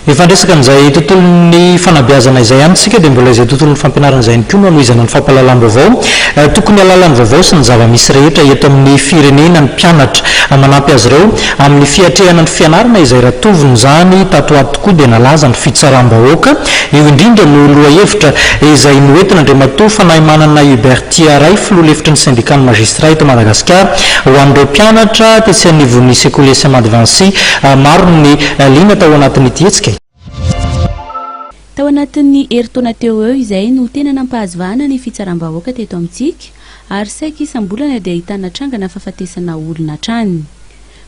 Efa niresaka an'izay tontolon'ny fanabeazana izay ihany isika dia mbola izay tontolon'ny fampianarana izay ihany koa no hanohizana ny fampahalalam-baovao. Tokony hahalala ny vaovao sy ny zava-misy rehetra eto amin'ny firenena ny mpianatra. Manampy azy ireo amin'ny fiatrehana ny fianarana izay ratoviny izany tato ho ato tokoa dia nalaza ny fitsaram-bahoaka. Io indrindra no lohahevitra izay noentin'Andriamatoa Fanahimanana Hubert Tiaray, filoha lefitry ny sendikan'ny magistrat eto Madagasikara, ho an'ireo mpianatra tetsy anivon'ny sekoly SMA de Vinci. Maro ny liana tao anatin'ity hetsika. Tao anatin'ny herintaona teo ho eo izay no tena nampahazo vahana ny fitsaram-bahoaka teto amintsika ary saika isam-bolana dia ahitana trangana fahafatesana olona hatrany.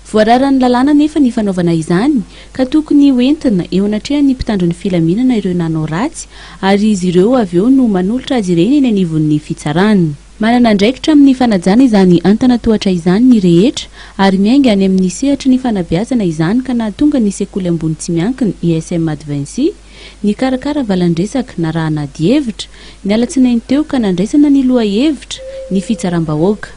Voararan'ny lalàna anefa ny fanaovana izany ka tokony ho entina eo anatrehan'ny mpitandro ny filaminana ireo nanao ratsy ary izy ireo avy eo no manolotra azy ireny eny anivon'ny fitsarana. Manana andraikitra amin'ny fanajana izany antanatohatra izany ny rehetra ary miainga any amin'ny sehatry ny fanabeazana izany ka nahatonga ny sekoly ambony tsy miankina, ISM Advinci, nikarakara valan-dresaka narahana adihevitra, ny alatsinainy teo ka nandraisana ny lohahevitra, ny fitsaram-bahoaka.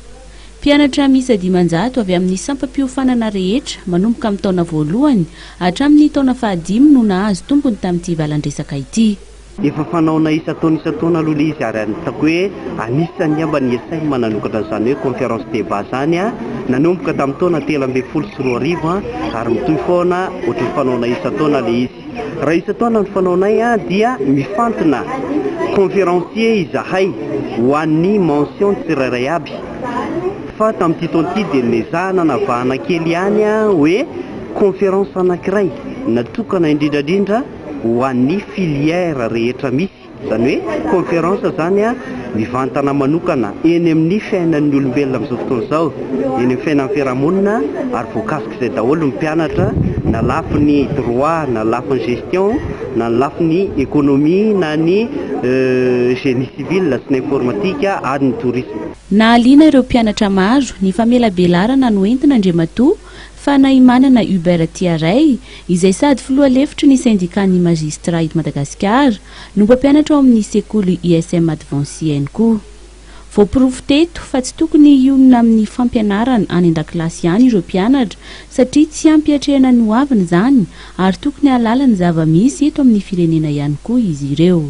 Mpianatra miisa 500 avy amin'ny sampam-piofanana rehetra manomboka amin'ny taona voalohany hatramin'ny taona fahadimy no nahazo tombony tamin'ity valan-dresaka ity. Efa fanaonay isan-taona isan-taona aloha ilay izy ary hitako hoe anisan'ny angamba ny ESM nanokatra an'izany hoe conférence débat izany nanomboka tamin'ny taona 2013 ary mitohy foana ohatran'ny fanaonay isan-taona ilay izy. Raha isan-taona ny fanaonay dia mifantina conférencier izahay ho an'ny mention tsirairay aby fa tamin'ity taona ity dia nezahana navahana kely ihany hoe conférence anankiray natokana indrindra indrindra ho an'ny filière rehetra misy. Izany hoe conférence izany mivantana manokana eny amin'ny fiainan'ny olombelona amin'izao fotoana izao, eny amin'ny fiainan'ny fiarahamonina ary voakasik'izay daholo ny mpianatra na lafiny droit na lafiny gestion na ny lafiny économie na ny génie civil sy ny informatique ary ny tourisme. Nahaliana ireo mpianatra maro ny famelabelarana noentin'Andriamatoa Fanahimanana Hubert Tiaray, izay sady filoha lefitry ny sendikan'ny magistrat eto Madagasikara no mpampianatra ao amin'ny sekoly ISM Advancy ihany koa. Voaporofo teto fa tsy tokony hionona amin'ny fampianarana any an-dakilasy ihany ireo mpianatra satria tsy ampy hiatrehana ny hoaviny izany ary tokony hahalala ny zava-misy eto amin'ny firenena ihany koa izy ireo.